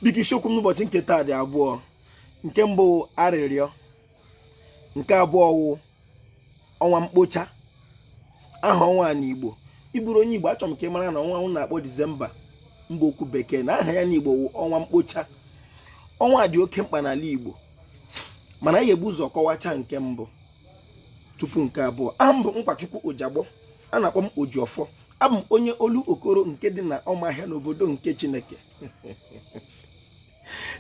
Biko, isiokwu m n'ụbọchị nke taa dị abụọ. Nke mbụ, arịrịọ. Nke abụọ wụ ọnwa mkpocha, aha ọnwa a n'Igbo. Ị bụrụ onye Igbo, achọrọ m ka ị mara na ọnwa a na-akpọ Disemba bụ okwu bekee, na aha ya n'Igbo wụ ọnwa mkpocha. Ọnwa a dị oke mkpa n'ala Igbo, mana anyị ga-ebu ụzọ kọwacha nke mbụ tupu nke abụọ. Aha m bụ Nkwachukwu Ojagbọ, a na-akpọ m Ojiọfọ. Abụ m onye Olokoro nke dị na Ọmahịa n'obodo nke Chineke.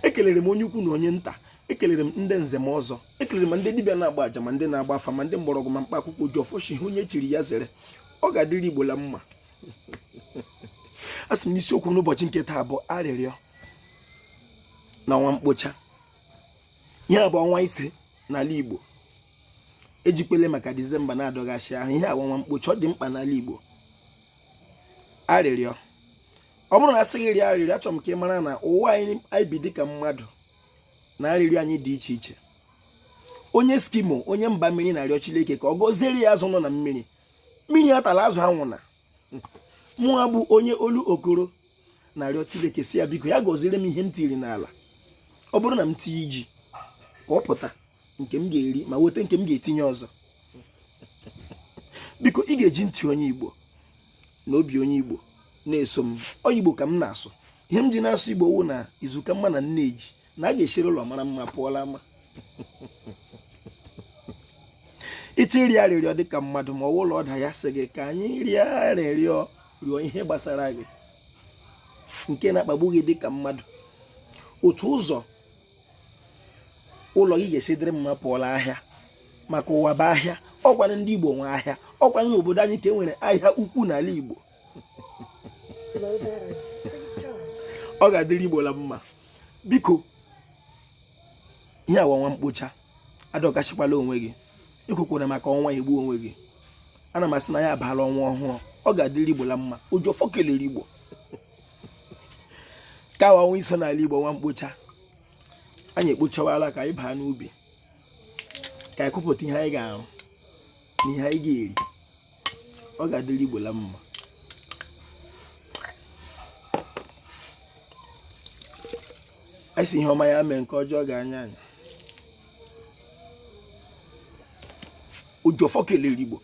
Ekelere m onye ukwu na onye nta, ekelere m ndị nze m ọzọ, ekelere m ndị dibịa na-agba aja, ma ndị na-agba afa, ma ndị mgbọrọgwụ, ma mkpa akwụkwọ. Ojiọfọ shi ihe onye chiri ya zere. Ọ ga-adịrị Igbo la mma. A sị m n'isiokwu n'ụbọchị nke taa bụ arịrịọ na ọnwa mkpocha. Ihe a bụ ọnwa ise n'ala Igbo. Ejikwele maka Disemba na-adọghasị ahụ. Ihe a bụ ọnwa mkpocha, ọ dị mkpa n'ala Igbo. Arịrịọ, ọ bụrụ na a sị gị rịọ arịrịọ, achọrọ m ka ị mara na ụwa anyị bi dịka mmadụ na arịrịọ anyị dị iche iche. Onye Eskimo, onye mba mmiri, na-arịọ Chineke ka ọ gọziere ya azụ nọ na mmiri. Mmiri atala azụ, anwụna. Mụnwa bụ onye Olokoro na-arịọ Chineke, sị ya biko ya gọziere m ihe m tiri n'ala. Ọ bụrụ na m tinye ji, ka ọ pụta nke m ga-eri ma weta nke m ga-etinye ọzọ. Biko, ị ga-eji ntị onye Igbo na obi onye Igbo na-eso m. Ọ Igbo ka m na-asụ. Ihe m ji na-asụ Igbo wụ na izu ka mma na nneji na a ga-esiri ụlọ mara mma pụọla ama. Iti ịrịọ arịrịọ dịka mmadụ, ma ọ wụ ụlọ ọda ya sị gị ka anyị rịọ arịrịọ, rịọ ihe gbasara gị nke na-akpagbu gị dịka mmadụ, otu ụzọ ụlọ gị ga-esi dịrị mma pụọla ahịa, maka ụwa bụ ahịa. Ọkwanụ ndị Igbo nwe ahịa, ọkwanụ n'obodo anyị ka e nwere ahịa ukwu n'ala Igbo. Ọ ga-adịrị Igbo la mma. Biko, ihe a wụ ọnwa mkpocha, adọkasịkwala onwe gị, ekwekwara maka ọnwa egbu onwe gị. Ana m asị na ya abaala ọnwa ọhụrụ, ọ ga-adịrị Igbo la mma. Ojiọfọ kelere Igbo ka awa ọnwa iso n'ala Igbo, ọnwa mkpocha. Anyị ekpochawala, ka anyị baa n'ubi, ka anyị kụpụta ihe anyị ga-arụ na ihe anyị ga-eri. Ọ ga-adịrị Igbo la mma. Anyị sị ihe ọma ya mee, nke ọjọọ ga-anya anya. Ojiọfọ kelere Igbo.